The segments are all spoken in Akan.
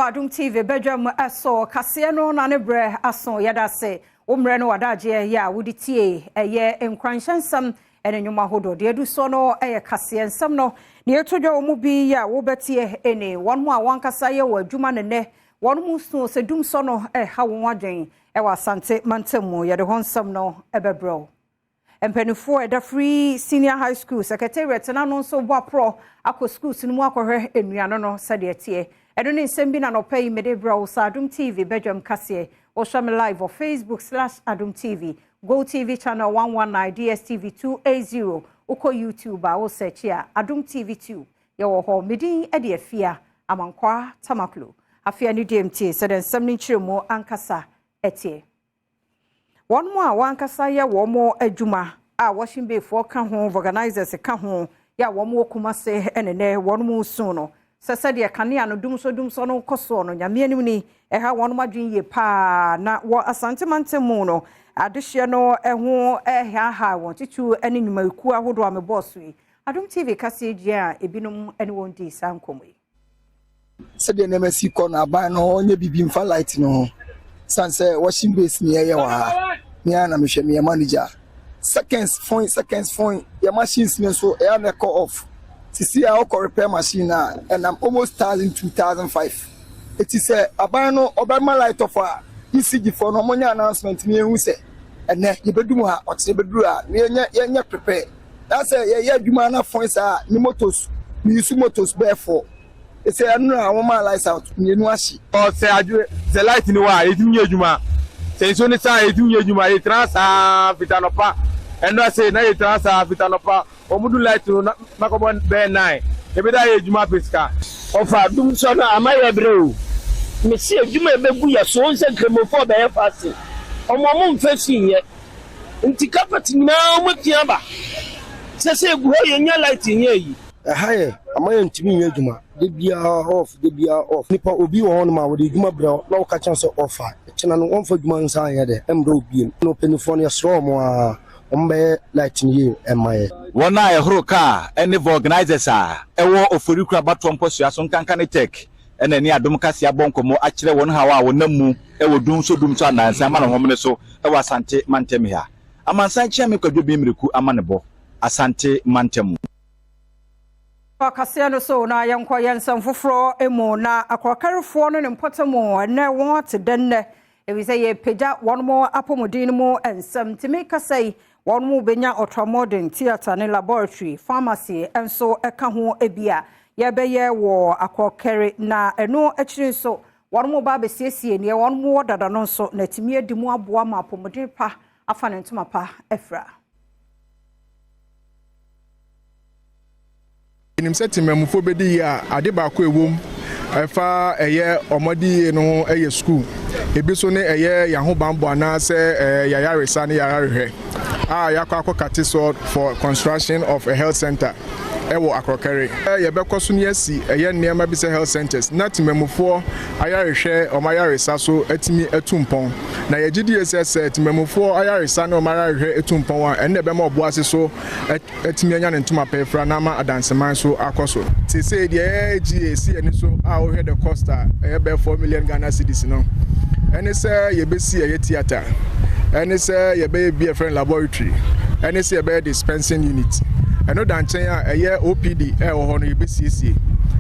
Adom TV badwam ɛso kaseɛ no na ne berɛ aso. Yɛda se wo mmerɛ no wadagyeɛ yɛ a wode tie ɛyɛ nkuranhyɛ nsɛm ɛne nnwom ahodoɔ. Deɛ adu soɔ no ɛyɛ kaseɛ nsɛm no. Deɛ ɛto dwa wɔ mu bi yɛ a wobɛtie ɛne wɔn mu a wɔankasa yɛ wɔ adwuma ne nnɛ wɔn mu so sɛ dum sɔ no ɛha wɔn adwen ɛwɔ Asante mantam mu. Yɛde hɔ nsɛm no ɛbɛbrɛ wo. Mpanimfoɔ ɛda Free Senior High School Secretariat na no nso bɔ aporɔ akɔ schools no mu akɔhwɛ nnuane no sɛdeɛ teɛ. Ɛno ne nsɛm bi na nɔpɛ yi mede brɛ wo sɛ Adom TV badwam kaseɛ. Wɔhwɛ me live wɔ Facebook/Adom TV, Go TV channel 119, DSTV 280. Wokɔ YouTube a, wosearch a Adom TV 2, yɛwɔ hɔ. Medin de Afia Amankwa Tamaklo. Afei ne deɛ mtie sɛdeɛ nsɛm no nkyerɛ ankasa ɛteɛ. Wɔn mu a wɔankasa yɛ wɔn adwuma a washing bayfoɔ ka ho, organizers ka ho, yɛ a wɔn wɔ Kumase ɛne nɛ wɔn mu sun no sɛ sɛdeɛ kanea no dumso dumso no kɔ soɔ no, Nyame anim ni, ɛha wɔn adwene yie paa. Na wɔ Asante mantam mu no, adehyeɛ no ho ɛhaahaa wɔn titiriw ne nnwumayɛkuo ahodoɔ a mebɔɔ so yi. Adom TV kaseɛ gyia a ebinom ne wɔn di saa nkɔmmɔ yi. Sɛdeɛ nneɛma si kɔ no, aban no ɔnyɛ biribi mfa light no ho, san sɛ washing base ni ɛyɛ wɔ ha me ara na mehwɛ, meyɛ manager. Seconds phone, seconds phone, yɛ machines no nso ɛyɛ na ɛkɔ off. Sisi a ɔkɔ repair machine a ɛnam almost thousand two thousand five. Eti sɛ aban no ɔbɛma light off a, ECG foɔ no ɔmo nyɛ announcement ni ehu sɛ ɛnɛ yɛbɛdum ha, ɔkyerɛ bɛduru a na yɛnyɛ prepare. Na sɛ yɛyɛ adwuma na phone saa ne motors, mi use motors bɛɛ four ɛsɛ ɛno a wɔn ma light out mmienu ahye. Ɔsɛ adwo sɛ light ni hɔ a, yɛtumi nyɛ adwuma. Sɛ nsuo ne saa, yɛtumi nyɛ adwuma. Yɛtena saa fita nɔpa ɛno ase na yɛtena saa fita nɔpa. Wɔn du light no na nakɔbɔ bɛyɛ 9, yɛbɛda yɛ adwuma apɛ sika. Ɔfa dumsɔ no ama yɛ brɛ o. Mesi adwuma ebegu yɛ so sɛ nkramofoɔ bɛyɛ fasting, ɔmo mfɛ fi nyɛ nti carpet nyinaa ɔmo apia aba sɛ egu hɔ, yɛnya light nyɛ yi. Ɛha yɛ ama yɛ ntumi nyɛ adwuma. De biara off, de biara off. Nipa obi wɔ hɔnom a wɔde adwuma brɛ wo na wɔka kyerɛ sɛ off a ɛkyena no wɔmfa adwuma nsa anyɛ dɛ ɛmbrɛ wo biem. Na ɔpanimfoɔ no, yɛsrɛ wɔn a wɔn bɛyɛ light no yie ɛma yɛ. Wɔn a ɛhoro kaa ne vulcanizers a ɛwɔ Oforikura abatoɔ mpɔsua so nkanka ne Tech ɛna ne Adom kaseɛ abɔ nkɔmmɔ akyerɛ wɔn haw a wɔnam mu ɛwɔ dumso dumso anansa ama ne homene so ɛwɔ Asante mantam ha. Amansan kyɛn me Kwadwo bi mmireku ama ne bɔ Asante mantam. Kaseɛ no so na yɛnkɔ yɛn nsɛm foforɔ mu. Na akorɔkarefoɔ no ne mpɔtam ɛnɛ wɔn ate dɛ nnɛ ɛfiri sɛ yɛpagya wɔn mo apɔmuden no mu nsɛm. Ntumi kasa yi, wɔn mo bɛnya ultramodern theatre ne laboratory, pharmacy nso ka ho bi a yɛbɛyɛ wɔ Akorɔkɛre. Na ɛno akyiri nso, wɔn mo ba abɛsiesie nea wɔn mo wɔ dada no nso na atumi adi mu aboa ma apɔmuden pa afa ne ntoma pa afira. Nim sɛ temamufoɔ bɛdi yie a, ade baako ɛwom ɛfa ɛyɛ ɔmɔde yie no ho ɛyɛ sukuu, ebi so ne ɛyɛ yɛahobanbɔ anaasɛ ɛɛ yɛayaresa ne yɛayarehwɛ a yɛakɔ akɔ sod for construction of a health center ɛwɔ Akorɔkɛre. Yɛbɛkɔ so ne asi ɛyɛ nneɛma bi sɛ health centers na temamufoɔ ayarehwɛ, ɔmo ayaresa so atumi atu mpɔn. Na yɛgye die sɛ temamufoɔ ayaresa ne ɔmo ayarehwɛ atu mpɔn a, ɛno na ɛbɛma Ɔboase so atumi anya ne ntoma pɛɛfra na ama adanseman so akɔ so. Seesei deɛ ɛyɛ esi ani so a wohwɛ the cost a ɛyɛ bɛyɛ 4 million Ghana cedis no, ɛne sɛ yɛbɛsi ɛyɛ theatre, ɛne sɛ yɛbɛyɛ bi ɛfrɛ laboratory, ɛne sɛ yɛbɛyɛ dispensing unit. Ɛno da nkyɛn a, ɛyɛ OPD ɛwɔ hɔ no yɛbɛsiesie,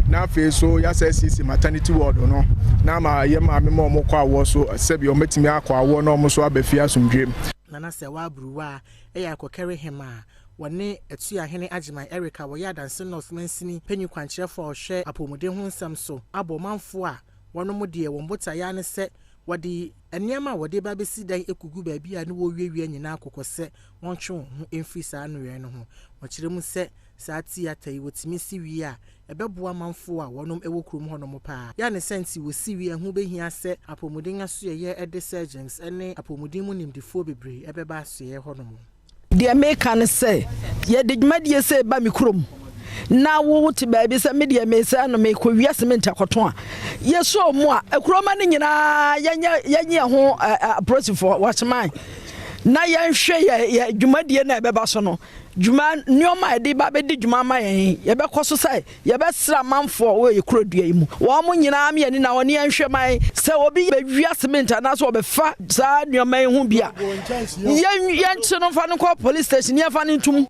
na afei so yɛasɛ asiesie maternity ward no na ama yɛ maame ma ɔmo kɔ awoɔ so, sɛbi ɔmo akɔ awoɔ na ɔmo nso aba fie asomdwem. Nana Sɛ Waburuwa a ɛyɛ Akɔkɛre hema a wɔne Atuahene Agyeman Eric a wɔyɛ Adanse North mansini panyin kwankyerɛfoɔ a ɔhwɛ apɔmuden ho nsɛm so abɔ ɔmanfoɔ a wɔnom deɛ wɔn botaeɛ ne sɛ wɔde nneɛma a wɔde ba bɛsi dan ekugu baabi a ne wɔrewiawia nyinaa kɔkɔ sɛ wɔntwe wɔn ho mfiri saa nnɔyɛ no ho. Wɔkyerɛ mu sɛ saa theatre yi wɔtumi si wie a, ɛbɛboa amanfoɔ a wɔnom wɔ kurom hɔnom paa. Yɛ ne sɛ nti wɔsi wie, ɛho bɛhia sɛ apɔmuden asoɛyɛ de surgeons ne apɔmuden mu nimdifoɔ bebree ɛbɛba asoɛyɛ hɔnom. Deɛ meka ne sɛ yɛde dwumadie sɛ ba me kurom na wote baabi sɛ medeɛ mesɛ no mekɔwia cement akɔto a, yɛsoo mu a akuroma no nyinaa yɛnyɛ ho apolisifoɔ wɔkyeman na yɛnhwɛ yɛ dwumadie no a ɛbɛba so no. dwuma nneɛma a yɛde ba bɛdi dwuma ama yɛn yɛbɛkɔ so sɛ yɛbɛsrɛ amanfoɔ wɔ yɛ kuro dua yi mu wɔn nyinaa me ani na wɔne yɛn hwɛ man sɛ obi bɛwia cement anaasɛ ɔbɛfa saa nneɛma yi ho bi a yɛn yɛnkye no mfa no nkɔ police station yɛmfa no ntum.